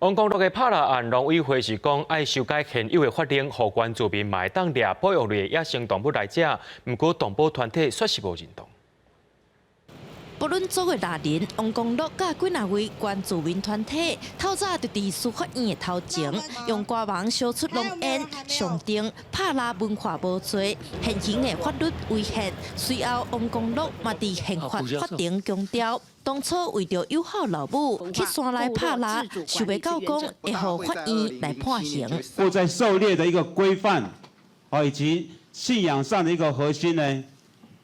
王光樂的拍獵案，農委會是講愛修改現有的法令，予原住民嘛會當掠保育類的野生動物來食。毋過動保團體煞是無認同。布倫族的獵人王光樂佮幾若位原住民團體，透早就佇司法院的頭前，用歌網燒出濃煙，象徵拍獵文化無罪，現行的法律違憲。隨後，王光樂嘛佇憲法法庭強調，當初為著友好老母去山內拍獵，想袂到講會予法院來判刑。或在狩獵的一個規範，以及信仰上的一個核心呢，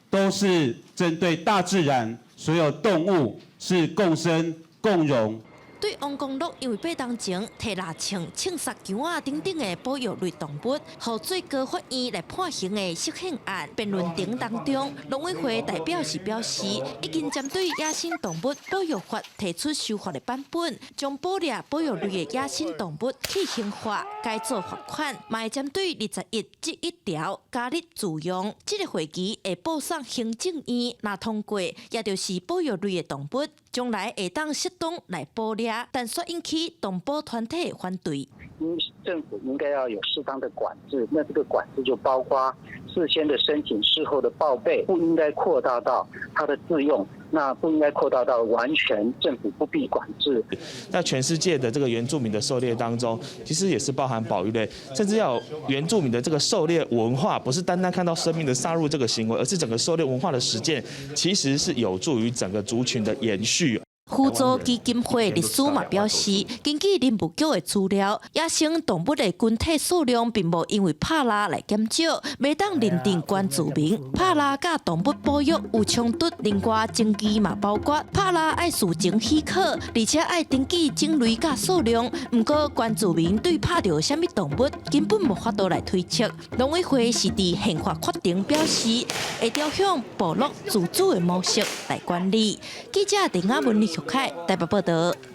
都是針對大自然。所有動物是共生共榮。對王光樂因為8冬前提獵槍槍殺羊仔等等的保育類動物，予最高法院來判刑的釋憲案辯論庭當中，農委會代表是表示，已經針對野生動物保育法提出修法的版本，將捕獵保育類的野生動物去刑化，改做罰款，嘛會針對21之1條加入字樣。這個會期會報送行政院，若通過，也就是保育類的動物，將來會當適當來捕獵，但煞引起動保團體的反對。政府應該要有適當的管制，那這個管制就包括事先的申請、事後的報備，不應該擴大到它的自用，那不應該擴大到完全政府不必管制。在全世界的這個原住民的狩獵當中，其實也是包含保育類，甚至要有原住民的這個狩獵文化，不是單單看到生命的殺戮這個行為，而是整個狩獵文化的實踐，其實是有助於整個族群的延續。扶助基金會律師嘛表示，根據林務局的資料，野生動物的群體數量並無因為拍獵來減少，袂當認定原住民拍獵佮動物保育有衝突。另外，爭議嘛包括拍獵愛事前許可，而且愛登記種類佮數量。毋過原住民對拍著啥物動物根本無法度來推測。農委會是佇憲法法庭表示，會朝向部落自主的模式來管理。記者鄧亞文、李玉凱台北報道。